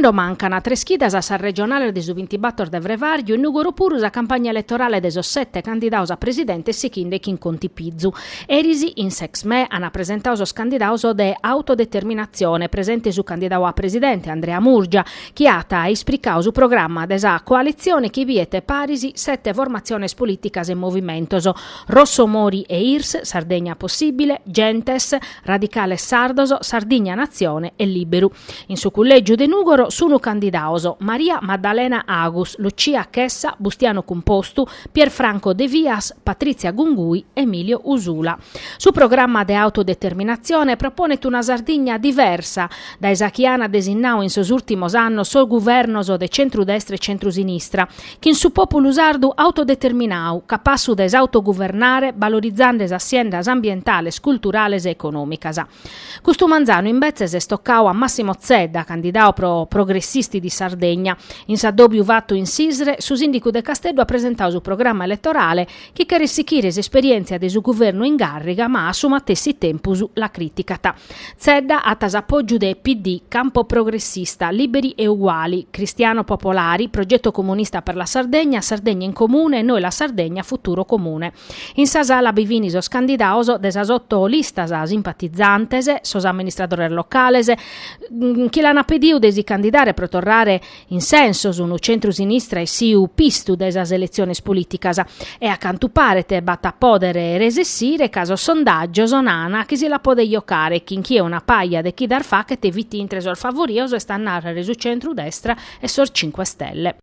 Cando mancana tres chidas a sas regionales de su bintibator de frevàrgiu, in Nùgoro puru sa campagna eletorale de sos sete candidados a presidente est sighende chin contipizu. Eris in s'Exmè an presentadu sos candidados de Autodeterminatzione, presente su candidadu a presidente Andrea Murgia, chi at ispricadu su programma de sa coalitzione chi biet paris sete formatziones polìticas e movimentos, Rossomori e Irs, Sardegna Possibile, Gentes, Radicales Sardos, Sardigna Natzione e Lìberu. In su cullègiu de Nùgoro sunu candidados Maria Maddalena Agus, Lucia Chessa, Bustianu Cumpostu, Pierfranco Devias, Patrizia Gungui, Emilio Usula. Su programma de autodeterminatzione proponet una Sardigna diversa dae sa chi an desinnadu in sos ùrtimos annos sos guvernos de centrudestra e centrusinistra, chin su pòpulu sardu autodeterminadu, capassu de s'autoguvernare balorizende sas siendas ambientales, culturales e econòmicas. Custu manzanu imbetzes est tocadu a Massimo Zedda, candidadu pro Progressisti di Sardegna. In s'addòbiu fatu in Sisre, su sìndicu de Casteddu at presentadu su programma eletorale chi cheret sichire s'esperièntzia de su guvernu in càrriga ma a su matessi tempus la crìticat. Zedda at s'apògiu de PD, Campo Progressista, Liberi e Uguali, Cristiano Popolari, Progetto Comunista per la Sardegna, Sardegna in Comune, Noi la Sardegna, Futuro Comune. In sa sala bi fin sos candidados de sas oto listas simpatizantes, sos amministradores locales, chi l'an pedidu de si candidare pro torrare in sensos unu centru-sinistra essiu pistu dae sas eletziones polìticas e a cantu paret b'at a pòdere resessire ca sos sondàgios nan chi si la podet jocare chin chie una paja de chidas fachet fit intre sos favorios est a nàrrere su centru-destra e sos Cinque Stelle.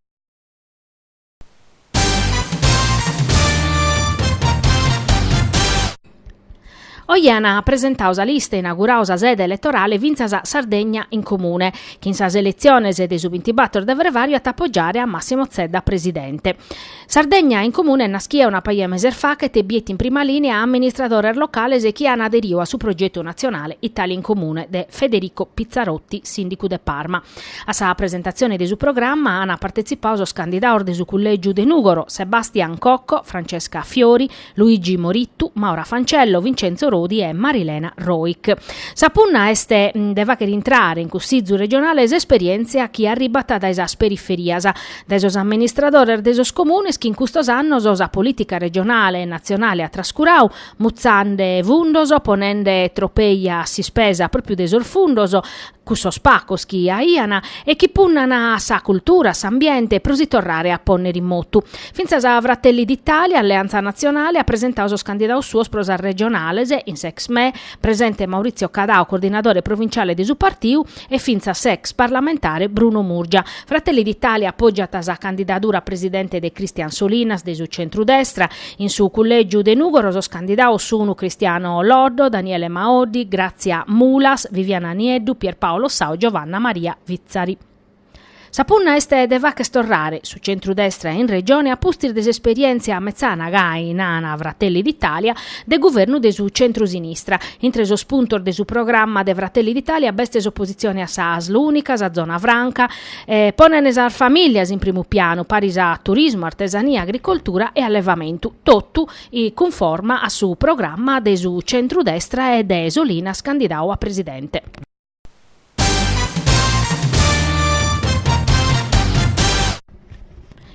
Oje an presentadu sa lista e inauguradu sa sede eletorale fintzas Sardegna in Comune, chi in sas eletziones de su bintibator de frevàriu at a apogiare a Massimo Zedda presidente. Sardegna in Comune est naschia una paja 'e meses fachet e biet in prima lìnea amministradores locales chi an aderiu a su progetu natzionale Italia in Comune de Federico Pizzarotti, sìndicu de Parma. A sa presentatzione de su programma an partetzipadu sos candidados de su cullègiu de Nùgoro, Sebastian Cocco, Francesca Fiori, Luigi Morittu, Maura Fancello, Vincenzo Rodi e Marilena Roich. Sa punna est de fàghere intrare in Cussizu regionale s'esperièntzia chi arribat dae sas periferias, dae sos amministradores de sos comunes chi in custos annos sa polìtica regionale e natzionale at trascuradu, mutzande fundos, ponende tropeia a s'ispesa pròpiu de sos fundos, cussos pacos chi aian e chi punnan a sa cultura, a s'ambiente pro si torrare a pònnere in motu. Fintzas Fratelli d'Italia, Alleanza Nazionale, at presentadu sos candidados suos pro sas regionales, in s'Exmè, presente Maurizio Cadau, coordinadore provinciale de su partiu, e fintzas s'ex parlamentare Bruno Murgia. Fratelli d'Italia apògiat sa candidadura a presidente de Christian Solinas de su centrudestra. In su cullègiu de Nùgoro sos candidados sun Cristiano Loddo, Daniele Maoddi, Grazia Mulas, Viviana Nieddu, Pierpaolo Sau, Giovanna Maria Vizzari. Sa punna est de fagher torrare su centrudestra in Regione a pustis de s'esperièntzia metzana gai nana Fratelli d'Italia de guvernu de su centrusinistra. Intre sos puntos de su programma de Fratelli d'Italia b'est s'opositzione a sa Asl ùnica, sa zona franca, e ponen sas famìlias in primu pianu, paris a turismu, artesania, agricoltura e allevamentu, totu cunforma a su programma de su centrudestra e de Solinas candidadu a presidente.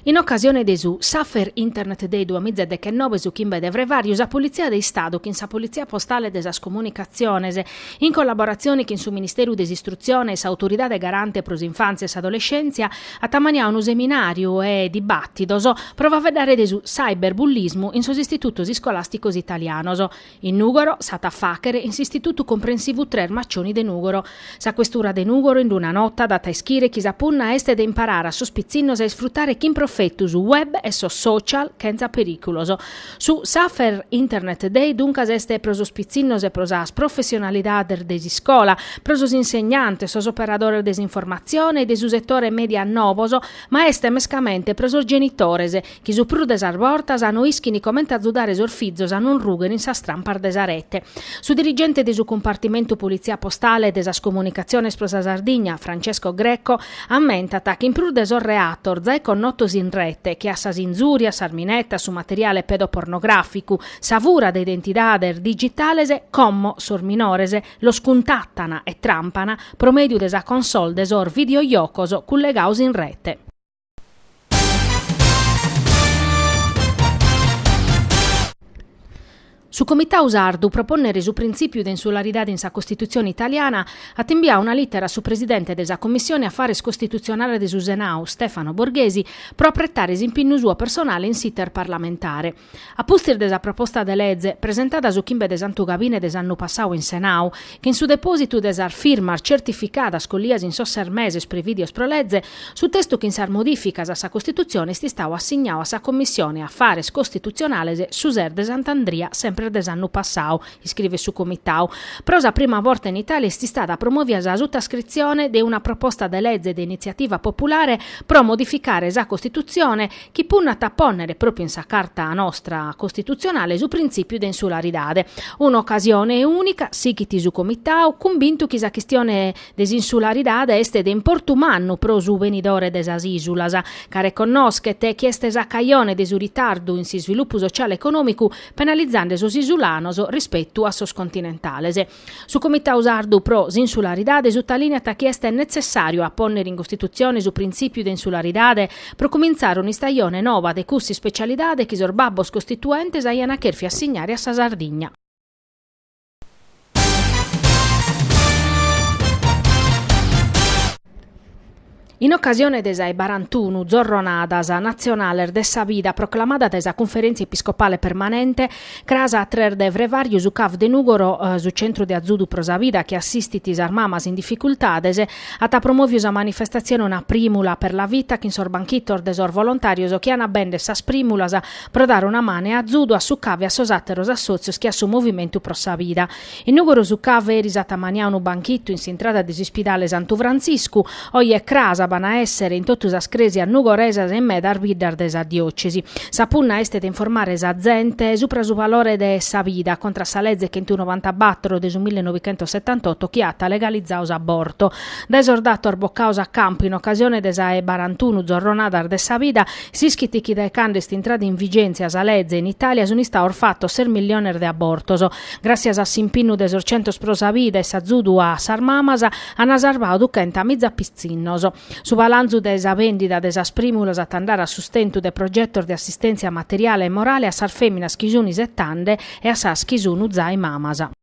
In ocasione de su Safer Internet Day duamizadechennobe su chimbe de frevàriu sa Politzia de Istadu chin sa Politzia Postale de sas Comunicatziones in collaboratzione chin su Ministeru de s'Istrutzione e s'Autoridade Garante pro s'Infàntzia e s'Adolescèntzia at ammaniadu unu seminàriu e dibàtidos pro faeddare de su cyberbullismu in sos istitutos iscolàsticos italianos. In Nùgoro s'at a fàghere in s'Istitutu Comprensivu Tres Maccioni de Nùgoro. Sa Questura de Nùgoro in una nota dat a ischire chi sa punna est de imparare a sos pitzinnos a isfrutare chin profetu su web e sos social chentza perìculos. Su Safer Internet Day duncas est pro sos pitzinnos e pro sas professionalidades de s'iscola, pro sos insegnantes, sos operadores de s'informatzione e de su setore mèdia nobos, ma est mescamente pro sos genitores, chi su prus de sas bortas no ischin comente azudare sos fizos a non rùghere in sas trampas de sa rete. Su dirigente de su cumpartimentu Politzia Postale de sas Comunicatziones pro sa Sardigna, Francesco Greco, ammentat chi in prus de sos reatos zai connotos in. in rete, che a sas inzùrias, sas minetas, su materiale pedopornogràficu, sa fura de identidades digitales, como sos minores los cuntatan e trampan pro mèdiu de sa console de sos videojocos cullegados in rete. Su Comitadu Sardu pro pònnere su printzìpiu de insularidade in sa Costitutzione italiana at imbiadu una lìtera a su presidente de sa Commissione Afares Costitutzionales de su Senadu, Stefano Borghesi, pro apretare s'impinnu suo personale in s'iter parlamentare. A pustis de sa proposta de leze, presentada su chimbe de Santu Gabine de s'annu passadu in Senadu, chin su depòsitu de sas firmas certificadas collias in sos ses meses prevìdios pro leze, Su testu chin sas modìficas a sa Costitutzione est istadu assignadu a sa Commissione Afares Costitutzionales su ses de Sant'Andria semper de s'annu passadu, iscrivet su Comitadu. Pro sa prima borta in Itàlia est istada promòvia sa sutascritzione de una proposta de leze de initziativa populare pro modificare sa Costitutzione chi punnat a pònnere pròpiu in sa Carta nostra costitutzionale su printzìpiu de insularidade. Un'ocasione ùnica, sighit su Comitadu, cumbintu chi sa chistione de s'insularidade est de importu mannu pro su benidore de sas ìsulas, ca reconnoschet chi est sa cajone de su ritardu in s'isvilupu sociale e econòmicu penalizende sos isulanos rispetu a sos continentales. Su Comitadu Sardu pro s'insularidade sutalìniat chi est netzessàriu a pònnere in Costitutzione su printzìpiu de insularidade pro cumintzare un'istajone nova de cussa ispecialidade chi sos babbos costituentes aiant chèrfiu assignare a sa Sardigna. In ocasione de sa 'e barantunu Zorronadas Natzionales de sa Vida proclamada dae sa Cunferèntzia Episcopale Permanente, cras a tres de frevàriu su CAV de Nùgoro, su Centru de Azudu pro sa Vida chi assistit sas mamas in dificultades, at promòviu sa manifestatzione Una prìmula per la vita chin sos banchitos de sos volontàrios chi an a bender sas prìmulas pro dare una manu 'e azudu a su CAV e a sos àteros assòtzios che a su Movimentu pro sa Vida. In Nùgoro su CAV eris at ammaniadu unu banchitu in s'intrada de s'ispidale Santu Frantziscu, oje e cras b'an a èssere in totu sas crèsias nugoresas e in medas biddas de sa diòcesi. Sa punna est de informare sa zente supra su valore de sa vida contra sa leze chentunovantabatoro de su millenovichentossetantotto chi at legalizadu s'aborto. Dae sos datos bocados a campu in ocasione de sa 'e barantunu Zorronadas de sa Vida, S'ischit chi dae cando est intrada in vigèntzia sa leze in Itàlia sunt istados fatos ses milliones de abortos. Gràssias a s'impinnu de sos Centros pro sa Vida e s'azudu a sas mamas, ant sarvadu duchentamiza pitzinnos. Su balanzu de sa bèndida de sas prìmulas at a andare a sustentu de progetos de assistèntzia materiale e morale a sas fèminas chi sunt isetande e a sas chi sunt zai mamas.